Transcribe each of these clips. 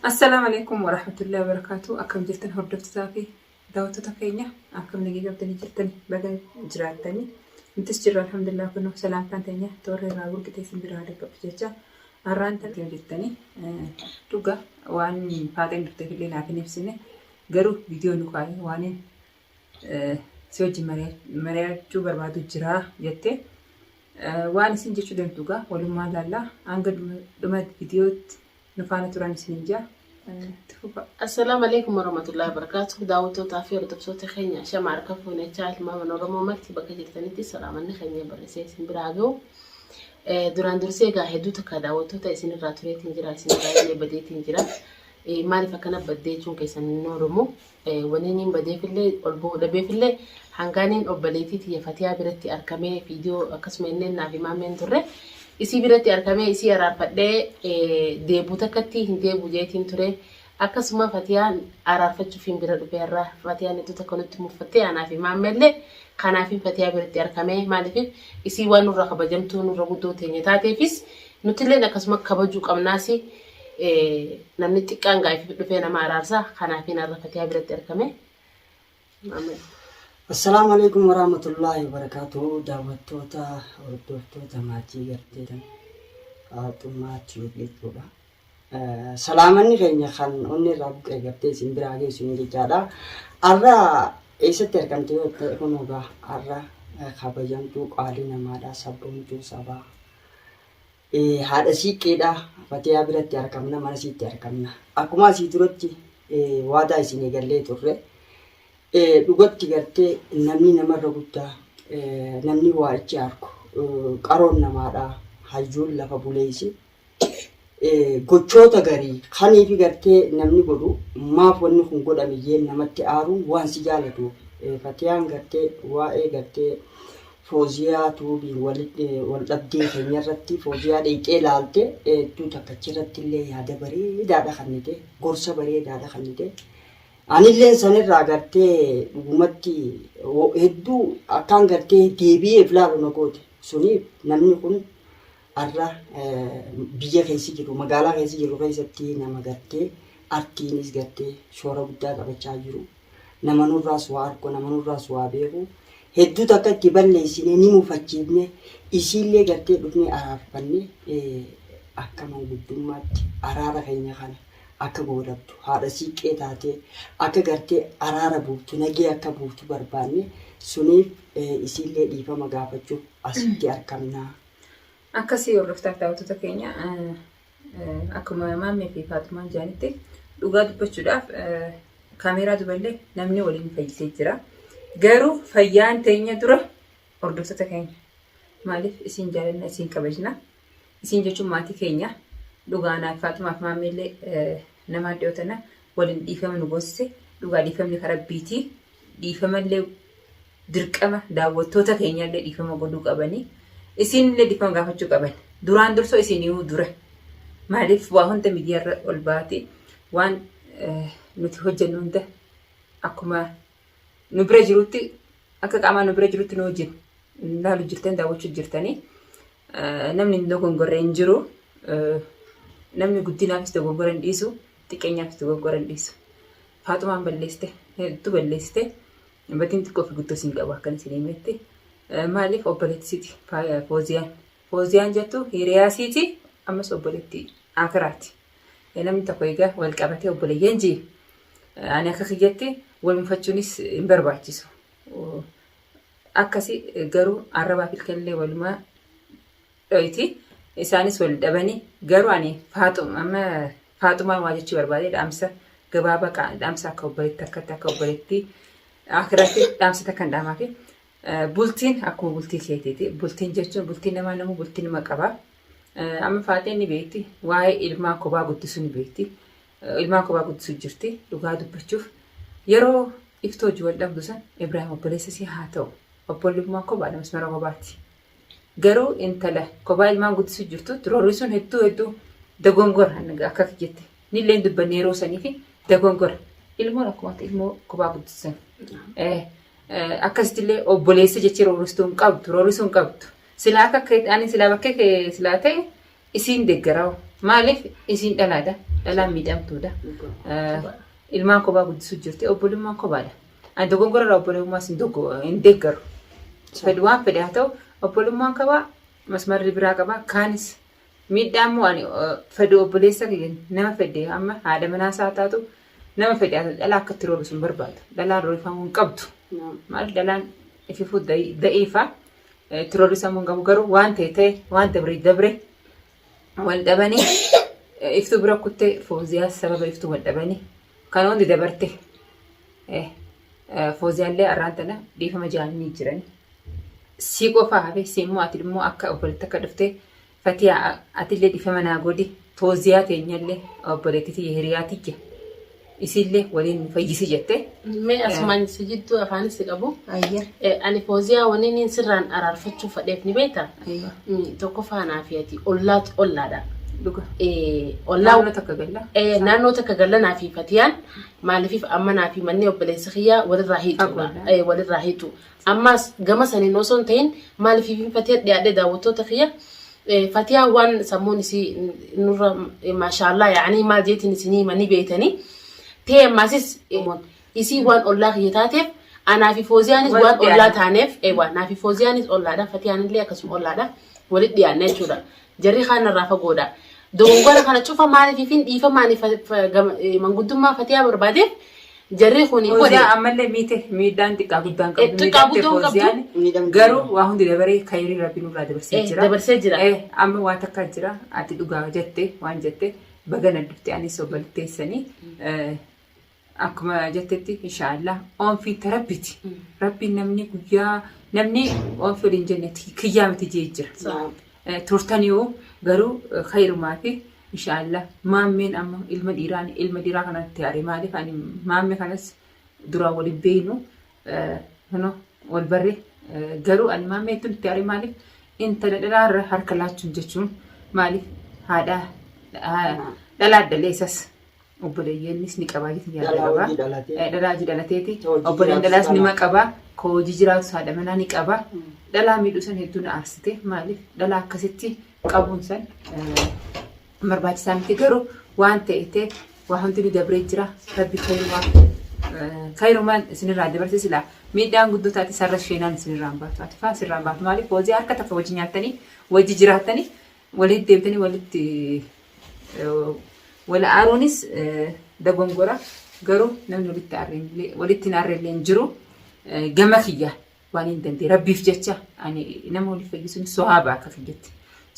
Assalaamu alaikum warahmatullahi wabarakatuh. Akkam jirtan hordoftootaa fi daawwattoota keenya? Akkam nagee qabdanii jirtani? Baga jiraattanii. Nutis jirra, alhamdulillah. Kunoo salaamtaan teenya toorra irraa burqitee isin biraa dhaqqabdu jecha har'aan tan jettanii dhuga waan faaxeen dhufteef illee naaf hin ibsine, garuu viidiyoo nu kaa'e waan si wajjin mari'achuu barbaadu jira jette. Waan isin jechuu deemtu egaa walummaa laallaa, hanga dhuma viidiyootti nu faana turan isiniin jaa. Itti fufa. Assalaamu alaikum warahmatullahi wabarakatuh. Daawwattootaa fi hordoftoota keenya, shama harka fuunechaa ilmaan Oromoo marti bakka jirtanitti salaamanni keenya barreessee isin biraa gahu. Duraan dursee egaa hedduu takka daawwattoota isinirraa tureetiin jira, isinirraa illee badeetiin jira. Maaliif akkana baddee jechuun keessan hin oolumu. Wanni hin badeefillee, ol bahuu dhabeefillee, hangaaniin obboleettii tiyya Fatiyaa biratti argamee viidiyoo akkasuma inneen naaf himaameen turre. Isii biratti argamee isii araarfadhee deebuu takkatti hin deebu jeetiin ture. Akkasuma Fatiyaan araarfachuuf hin bira dhufe har'a. Fatiyaan hedduu takka nutti muffattee anaa fi maammeellee, kanaafin Fatiyaa biratti argamee. Maaliif? Isii waan nurra kabajamtuu, nurra guddoo teenya taateefis nutilleen akkasuma kabajuu qabnaasi. Namni xiqqaan gaa'if dhufee nama araarsa, kanaafin har'a Fatiyaa biratti argame. Maammee. Assalaamu alaikum warahmatullahi wabarakatuh. Daawwattoota, hordoftoota maatii garteetan Faaxumaa Tube jechuudha. Salaamanni keenya kan onni irraa buqqee gartee isin biraa geessu ni jechaadha. Har'a eessatti argamte yoo ta'e, kun egaa har'a kabajamtuu qaalii namaadha, sabboontuu sabaa. Haadha siiqqeedha, Fatiyaa biratti argamna, mana siitti argamna. Akkuma asii duratti waadaa isin eegallee turre, dhugatti gartee namni namarra guddaa, namni waa ichi argu, qaroon namaadha, hayyuun lafa buleessi. Gochoota garii kaniifi gartee namni godhu, maaf wanni kun godhame jeen namatti aaruun waan si jaalatuuf. Fatiyaan gartee waa'ee gartee Fooziyaa Tuubiin wal dhabdee keenya irratti Fooziyaa dheeyxee laalte, hedduu takka achirratti illee yaada bareedaadha kennite, gorsa bareedaadha kennite. Anilleen sanirraa gartee dhugumatti hedduu akkaan gartee deebi'eef laalu na goote. Suniif namni kun har'a biyya keessa jiru, magaalaa keessa jiru keessatti nama gartee artiinis gartee shoora guddaa taphachaa jiru. Nama nurraas waa argu, nama nurraas waa beeku. Hedduu takka itti balleessine, ni mufachiifne, isiillee gartee dhufnee araarfanne, akka manguddummaatti araara keenya kana akka goolabdu, haadha siiqqee taatee akka gartee araara buuftu, nagee akka buuftu barbaanne. Suniif isiillee dhiifama gaafachuuf asitti argamna. Akkasii hordoftaaf daawwattoota keenya, akkuma maammee fi Faaxumaan jedhanitti, dhugaa dubbachuudhaaf kaameeraa duballee namni waliin fayyisee jira. Garuu fayyaan teenya dura, hordoftoota keenya. Maaliif? Isin jaalanna, isin kabajna. Isin jechuun maatii keenya. Dhugaa naaf Faaxumaaf maammeellee nama dhiyoo tana waliin dhiifama nu goosise. Dhugaa dhiifamni karaa rabbiiti. Dhiifamallee dirqama daawwattoota keenyallee dhiifama godhuu qabanii. Isinillee dhiifama gaafachuu qaban. Duraan dursoo isiniyuu dura. Maaliif? Waa hunda miidiyaarra ol baati. Waan nuti hojjennu hunda akkuma nu bira jirutti, akka qaamaa nu bira jirutti nu wajjin laalu jirtan, daawwachuu jirtanii. Namni hin dogongorre hin jiru. Namni guddinaafis dogoggora hin dhiisu, xiqqeenyaafis dogoggora hin dhiisu. Faaxumaan balleessite, hedduu balleessite. Batiin xiqqoo fi guddoo siin qabu akkan isin himetti. Maaliif? Obboleetti siiti Fooziyaan. Fooziyaan jettu hiriyaa siiti, ammas obboleetti akiraati. Namni tokko egaa wal qabatee obboleeyyan jee, ani akka kiyyatti wal mufachuunis hin barbaachisu. Akkasi garuu arrabaa fi ilkanillee walumaa dhoyti. Isaanis wal dhabanii, garuu ani Faaxuma, amma Faaxumaan waa jechuu barbaade, dhaamsa gabaabaa, dhaamsa akka obboleetti akkatti, akka obboleetti akiraatti dhaamsa takkan dhaamaa fi bultiin akkuma bultii keetiiti. Bultiin jechuun bultiin namaa, namuu bultii nama qaba. Amma Faaxeen ni beekti. Waa'ee ilmaa kophaa guddisuu ni beekti. Ilmaan kophaa guddisuu jirti. Dhugaa dubbachuuf yeroo iftoo hojii wal dhabdu san Ibraahim obboleessa isii haa ta'u. Obbolummaa kophaadha, masmara kophaati. Garuu intala kophaa ilmaan guddisuu jirtu roorrisuun hedduu hedduu dogongora akka jette. Nillee hin dubbanne yeroo sanii fi dogongora. Ilmoon akkuma ilmoo kophaa guddisan. Akkasittillee obboleessa jechee roorristuu hin qabdu, roorrisuu hin qabdu. Silaa akka ani silaa bakkee kee silaa ta'e isiin deeggaraa. Maaliif isiin dhalaadha. Dhalaan miidhamtuudha. Ilmaan kophaa guddisuu jirti. Obbolummaan kophaadha. Ani dogongora irraa obbolummaas hin deeggaru. Fedhi waan fedhe haa ta'u obbolummaan qabaa masmarri biraa qaba. Kaanis miidhaa immoo ani fedhu obboleessa kiyya nama fedhe amma haadha manaa isaa taatu nama fedhe haa ta'u dhalaa akka itti roorrisu hin barbaadu. Dhalaan roorrifamuu hin qabdu. Maaliif dhalaan ififuu da'iifa itti roorrisamuu hin qabu garuu waan ta'e ta'e waan dabre dabre wal dhabanii iftuu bira kuttee fooziyaa sababa iftuu wal dhabanii kan hundi dabarte fooziyaallee arraan tana dhiifama jaanii jiran sii qofaa hafe si immoo ati immoo akka obboleetti akka dhuftee fatiyaa atillee dhiifama naa godhi fooziyaa teenyallee obboleetti tiyya hiriyaa tiyya isiillee waliin nu fayyisi jette. Mee asumaan si jidduu afaanis si qabu. Ayya. Ani fooziyaa waniin inni sirraan araarfachuu fadheef ni beekta. Ayya. Tokkoffaa naa fi ati ollaatu ollaadha. Dhuga. Ollaa Naannoo takka galla. Naannoo takka galla naa fi fatiyaan maaliifif amma naa fi manni obboleessa kiyyaa walirraa hiixuudha. Fagoodha. Walirraa hiixu. Ammaas gama saniin osoo hin ta'in maaliifif fatiya dhiyaadhee daawwattoota kiyya fatiyaa waan sammuun isii nurra maashaallah yaanii maal jeetiin isinii hima ni beeytanii. Ta'e ammaasis isii waan ollaa kiyya taateef anaa fi fooziyaanis Walitti waan ollaa dhiyaanna. taaneef eewwa naa fi fooziyaanis ollaadha fatiyaan illee akkasuma ollaadha walitti dhiyaanna jechuudha. Jarri kaan irraa fagoodha. Dogongora kana cufa maaliif hin dhiifamaani manguddummaa fatiyaa barbaadeef jarri kun godhe. Fooziyaa ammallee miite miidhaan xiqqaa guddaan qabdu. Xiqqaa Miidhamte guddaan qabdu. Fooziyaan Miidhamte. garuu waa hundi dabaree kayrii rabbi nurraa dabarsee jira. Dabarsee jira. Amma waa takka jira ati dhugaa jette waan jette baga na dhufte anis obboleessanii akkuma jettetti inshaallah oonfii ta rabbiti. Rabbiin namni guyyaa namni oonfii waliin jenne kiyyaa miti jee jira. Turtaniyuu garuu kayrumaa fi Inshaallah maammeen amma ilma dhiiraan ilma dhiiraa kanatti aare maaliif ani maammee kanas duraan wal hin beeknu kuno wal barre garuu ani maammee tun itti aare maaliif intala dhalaarra harka laachuun jechuun maaliif haadha dhalaa dhalee isas obboleeyyannis ni qabaa jechuun yaada Dhalaa qaba. hojii dhalatee. Dhalaa hojii dhalateeti. Ta hojii Obboleen jiraatu dhalaas nima dhalaa. qaba. Ka hojii jiraatus haadha manaa ni qaba. Dhalaa miidhuu san hedduu na aarsite. Maaliif dhalaa akkasitti qabuun san barbaachisaa miti garuu waan ta'e ta'e waa hundi dabree jira. Rabbi kayrumaa kayrumaan isinirraa dabarse silaa miidhaan guddoo taate sarara sheenaan isinirraa hin baatu. Ati faa sirraa hin baatu. Maaliif hojii harka takka wajji nyaattanii wajji jiraattanii walitti deebitanii walitti wal aaruunis dogongora garuu namni walitti aarree walitti hin aarrellee hin jiru gama kiyya waan hin dandeenye rabbiif jecha ani nama waliif fayyisuun sohaaba akka kiyyatti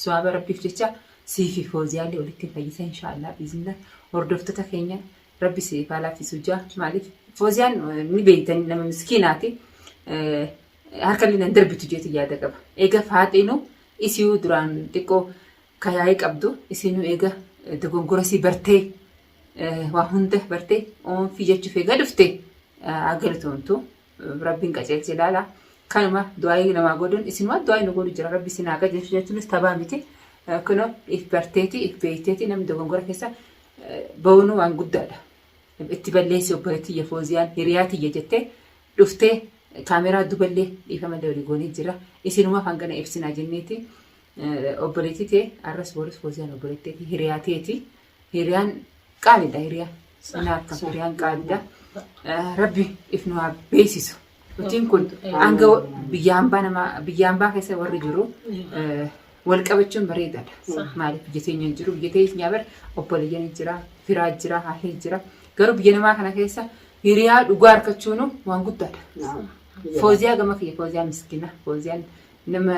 sohaaba rabbiif jecha siifi fooziyaallee walitti hin fayyisa inshaallah biizinna hordoftoota keenya rabbi siif haa laaffisu jaa maaliif fooziyaan ni beeytan nama miskiinaati harka illee nan darbitu jeeti yaada qaba eega faaxiinu isiyuu duraan xiqqoo kayaa'ii qabdu isinuu eega dogongora isii bartee waa hunda bartee oonfii jechuuf eega dhufte haa galatoomtu rabbiin qajeelche ilaala kanuma du'aayii namaa godhuun isinuma du'aayii nu godhu jira rabbi isin haa qajeelchu jechuunis tabaa miti kunoo if barteeti if beekteeti namni dogongora keessa ba'uun waan guddaadha itti balleessi obboleettiyya fooziyaan hiriyaa tiyya jettee dhuftee kaameraa duballee dhiifamallee walii goonee jira isinumaaf hangana ibsinaa jenneeti Obboleettii tee arras borus fooziyaan obboleetteeti hiriyaa teeti hiriyaan qaaliidha hiriyaa inni akka hiriyaan qaaliidha rabbi if nu haa beeksisu nutiin kun hanga biyya hambaa nama biyya hambaa keessa warri jiru wal qabachuun bareedaadha maaliif biyya teenya hin jiru biyya teenya bar obboleeyyan jira firaa jira haahee jira garuu biyya namaa kana keessa hiriyaa dhugaa argachuun waan guddaadha fooziyaa gama kiyya fooziyaa miskiina fooziyaan nama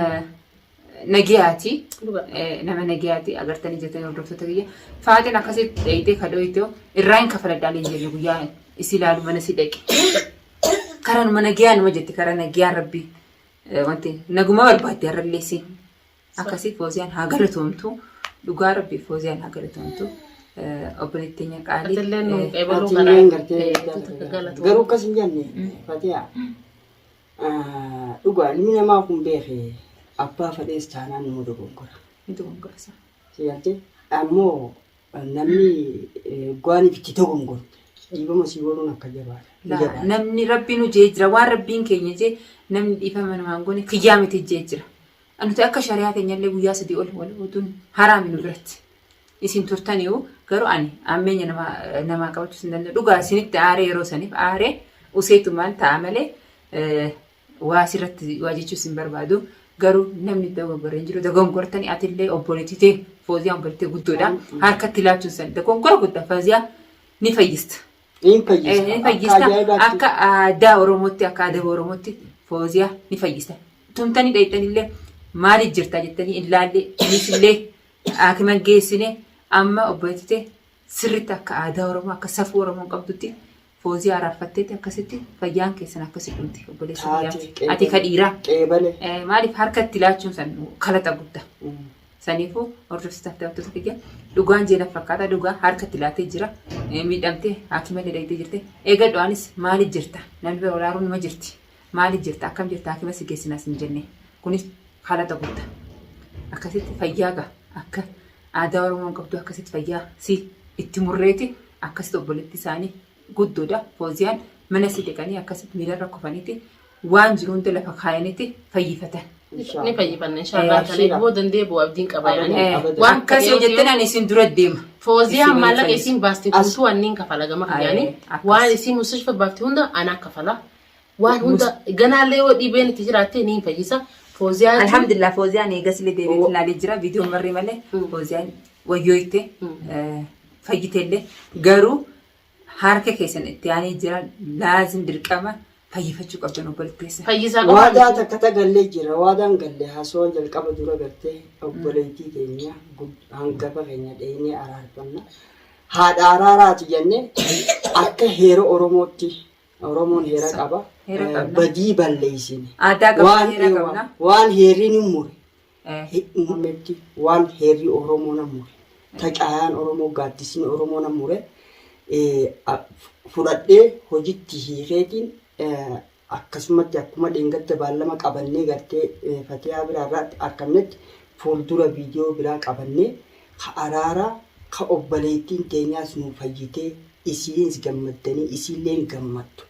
nagiyaati. Dhuga. Nama nagiyaati agartanii jirtanii hordoftoota kiyya. Faaxeen akkasitti dheeyitee kadhooyitee irraa hin kafaladhaa hin jenne guyyaa isi ilaalu mana si dhaqe. Karaa numa nagiyaa numa jetti karaa nagiyaan rabbi wanti naguma barbaadde har'allee si. Akkasii fooziyaan haa galatoomtu dhugaa rabbi fooziyaan haa galatoomtu. Obboleettii teenya qaalii. Atillee nu qeebaluu Atilleen karaa. gartee Takka galatoomtu. garuu akkas hin jenne Fatiyaa. Dhugaa ilmi namaa kun beeke abbaa fedhees taanaan nama dogongora. Ni dogongorasa. Si galtee? Ammoo namni gaaniif itti dogongorte dhiifama sii godhuun akka jabaadha. Ni jabaadha. Namni rabbiin jee jira waan rabbiin keenya jee namni dhiifama namaan goone kiyyaa miti jee jira. Nuti akka shari'aa keenyallee guyyaa 3 ol wal oduun haraami nu biratti. Isin turtaniyu garuu ani ammeenya nama namaa qabachuus hin danda'u. Dhugaa isinitti aaree yeroo saniif aaree useetumaan ta'a malee waa sirratti waa jechuus hin barbaadu. Garuu namni dogoggoree hin jiru. Dogongortanii atillee obboleettii tee Fooziyaan obboleettii guddoodha. Harkatti laachuun san dogongora guddaa Fooziyaa ni fayyista. Ni fayyista. Ni Akka fayyista. ajaa'ibaatti. Akka aadaa Oromootti akka aadaa Oromootti Fooziyaa ni fayyista. Tumtanii dhayxanillee maaliif jirta jettanii illaallee nisillee haakima geessine amma obboleettii tee sirriitti akka aadaa Oromoo akka safuu Oromoon qabdutti Fooziyaa araarfatteetti akkasitti fayyaan keessan akkasi dhumti obboleessa Taate kiyyaa. Ati ka dhiiraa. Qeebale. Maaliif harka itti laachuun san kalaxa guddaa. Saniifuu hordofsiisaaf daawwattoota kiyya dhugaan jeena fakkaata dhugaa harka itti laatee jira. Miidhamtee haakima illee dhaqxee jirte. Eegadhu anis maaliif jirta? Namni bira walaaruun numa jirti. Maaliif jirta? Akkam jirta? Haakima si geessinaas hin jenne. Kunis kalaxa guddaa. Akkasitti fayyaa gaa akka aadaa Oromoon qabdu akkasitti fayyaa si itti murreeti akkasitti obboleetti isaanii guddoodha. Fooziyaan mana si dhiqanii akkasitti miilarra kufaniiti waan jiru hunda lafa kaayaniiti fayyifatan. Ni fayyifanna inshaallah. Kana booda hin deebi'u abdiin qaba yaani. Abadan. Waan Akkas yoo jettan ani isin dura deema. Fooziyaan Isin maallaqa fayyisa. isiin baaste guutuu anniin kafala gama kiyyaani. Akkas. Waan isiin mustashfa baafte hunda anaa kafala. Waan hunda ganaallee yoo dhibeen itti jiraatte niin fayyisa. Fooziyaan Alhamdulillah Fooziyaan eegasillee deebi'ee ilaalee jira viidiyoon barree malee Fooziyaan wayyooyte fayyiteellee garuu harka keessan itti aanee jira laazim dirqama fayyifachuu qabdan obboleetteessa. Fayyisaa qofa Waadaa miti. takka ta gallee jira. Waadaan galle haasawaa jalqaba dura gartee obboleettii keenya hangafa keenya dheenee araarfanna. Haadha araaraati jennee akka heera Oromootti Oromoon heera qaba. Heera qabna. Badii balleessine. Aadaa qabna, Waan heera qabna. waan heerri nu mure. Eh, Uummametti waan heerri Oromoo na mure. Tacaayaan Oromoo gaaddisni Oromoo na mure. Fudhadhee hojitti hiikeetiin akkasumatti akkuma dheengadda baallama qabannee gartee Fatiyaa biraa irratti argamnetti fuuldura viidiyoo biraa qabannee ka araaraa ka obboleettiin teenyaas nu fayyitee isiinis gammaddanii isiilleen gammaddu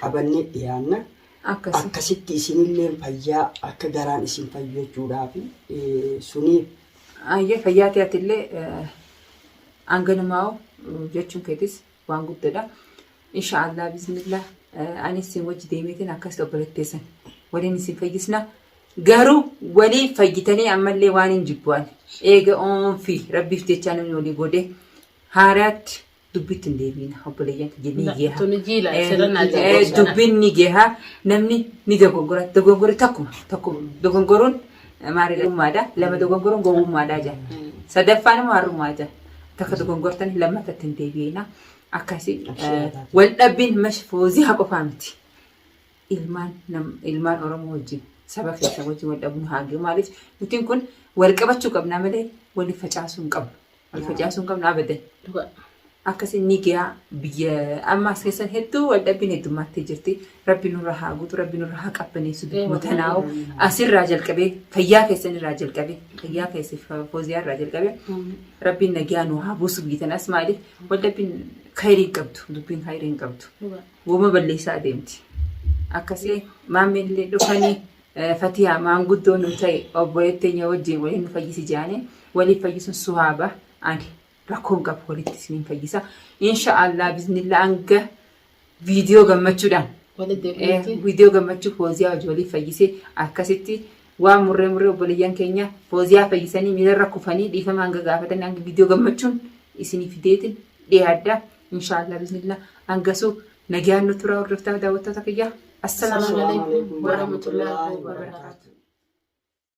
qabannee dhiyaanna. Akkasi. Akkasitti isinilleen fayyaa akka garaan isin fayyu jechuudhaafi suniif. Ayyee fayyaa ta'e atillee hanganumaa'u jechuun keetis waan guddaadha. Inshaallah bismillah anis isin wajji deemeetiin akkasitti obboleetteessan waliin isin fayyisna. Garuu walii fayyitanii ammallee waan hin jibbu ani. Eega oonfi rabbiif jechaa namni walii godhee haaraatti dubbitti hin deebiina obboleeyyan kiyya ni geha. Tuni jiila sirra naa jiila. Dubbiin ni geha namni ni dogoggora dogoggori takkuma tokko dogoggoruun maaliidha gowwummaadha lama dogoggoruun gowwummaadha jaa sadaffaan immoo harrummaa jaa takka dogoggortan lammaffatti hin deebiina akkasi wal dhabbiin mash fooziyaa qofaa miti ilmaan ilmaan Oromoo wajjin saba keessa wajjin wal dhabuun haa gahu maaliif nutiin kun wal qabachuu qabnaa malee wal facaasuu hin qabnu. Wal facaasuu hin qabnu abadan. Dhugaa. Akkasii ni gayaa biyya amma as keessan hedduu wal dhabbiin heddummattee jirti. Rabbi nurra haa guutu, rabbi nurra haa qabbaneessu dubbuma tanaa'u. Asirraa jalqabee fayyaa keessan irraa jalqabee fayyaa keessa fooziyaa irraa jalqabee rabbiin nagaa nu haa buusu biyya tanas maaliif wal dhabbiin khayrii hin qabdu dubbiin khayrii hin qabdu. Dhugaa. Woma balleessaa deemti. Akkasii maammeen illee dhufanii Fatiyaa maanguddoo nu ta'e obboleetti teenya wajjin waliin nu fayyisi jedhanii waliif fayyisuun suhaaba ani rakkoon qabu walitti isiniin fayyisa. Insha Allah bismillah hanga viidiyoo gammachuudhaan Walitti deebi'uutti. viidiyoo gammachuu fooziyaa wajjin waliif fayyisee akkasitti waan murree murree obboleeyyan keenya fooziyaa fayyisanii miilarra kufanii dhiifama hanga gaafatanii hanga viidiyoo gammachuun isinii fideetiin dhiyaadha. Insha Allah bismillah hangasuu nagaan nu tura hordoftaa daawwattoota kiyyaa. Assalaamu Assalaamu alaikum alaikum warahmatullahi warahmatullahi wabarakatuh.